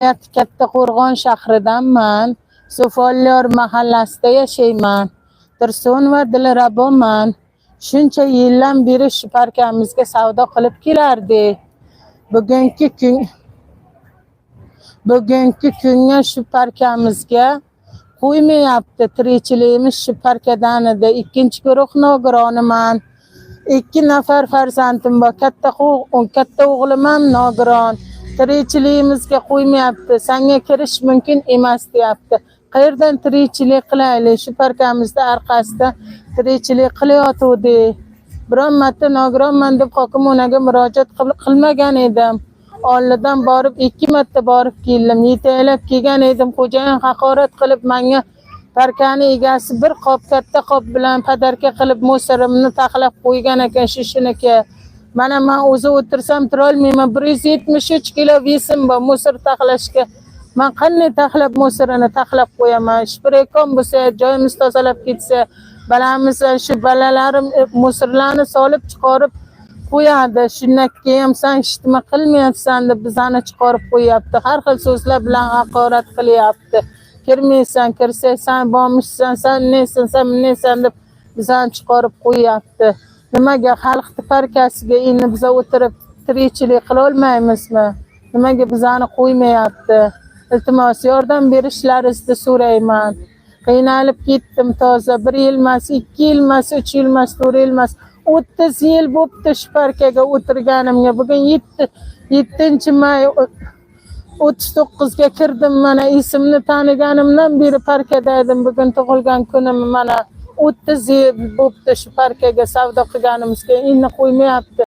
Viloyati Kattaqo'rg'on shahridanman. So'folyor mahallasida yashayman. Tursunova Dilraboman. Shuncha yildan beri shu parkamizga savdo qilib kelardik. Bugungi kunga shu parkamizga qo'ymayapti. Tirikchiligimiz shu parkadan edi. Ikkinchi guruh nogironiman. Ikki nafar farzandim bor. Katta o'g'lim ham nogiron. Tirikchiligimizga qo'ymayapti. Sanga kirish mumkin emas, deyapti. Qayerdan tirikchilik qilaylik? Shu parkamizda orqasida tirikchilik qilayotgandik. Biron marta nogironman deb hokim onaga murojaat qilmagan edim. Oldidan borib, ikki marta borib keldim. Yetaklab kelgan edim. Xo'jayin haqorat qilib menga, parkani egasi bir qop, katta qop bilan подарка qilib мусор imni taxlab qo'ygan ekan shishiniki. Mana man o'zi o'tirsam turolmayman. 173 kilo вес im bor мусор taxlashga. Man qanday taxlab, мусор ini taxlab qo'yaman? Шпрехом bo'lsa, joyimiz tozalab ketsa, balamiz, shu bolalarim мусор larni solib chiqarib qo'yadi. Shundan keyin san hech nima qilmayapsan deb bizani chiqarib qo'yapti. Har xil so'zlar bilan haqorat qilyapti. Kirmaysan, kirsang san bormishsan, san nesan, san nesan deb bizani chiqarib qo'yapti. Nimaga xalqni parkasiga endi biza o'tirib tirikchilik qila olmaymizmi? Nimaga bizani qo'ymayapti? Iltimos, yordam berishlaringizni so'rayman. Qiynalib ketdim toza. Bir yil emas, 2 yil emas, 3 yil emas, 4 yil emas. 30 yil bo'pti shu parkaga o'tirganimga. Bugun 7-may, 39ga kirdim mana. Esimni taniganimdan beri parkada edim. Bugun tug'ilgan kunim, mana 30 yil bo'pti shu parkaga savdo qilganimizga. Endi qo'ymayapti.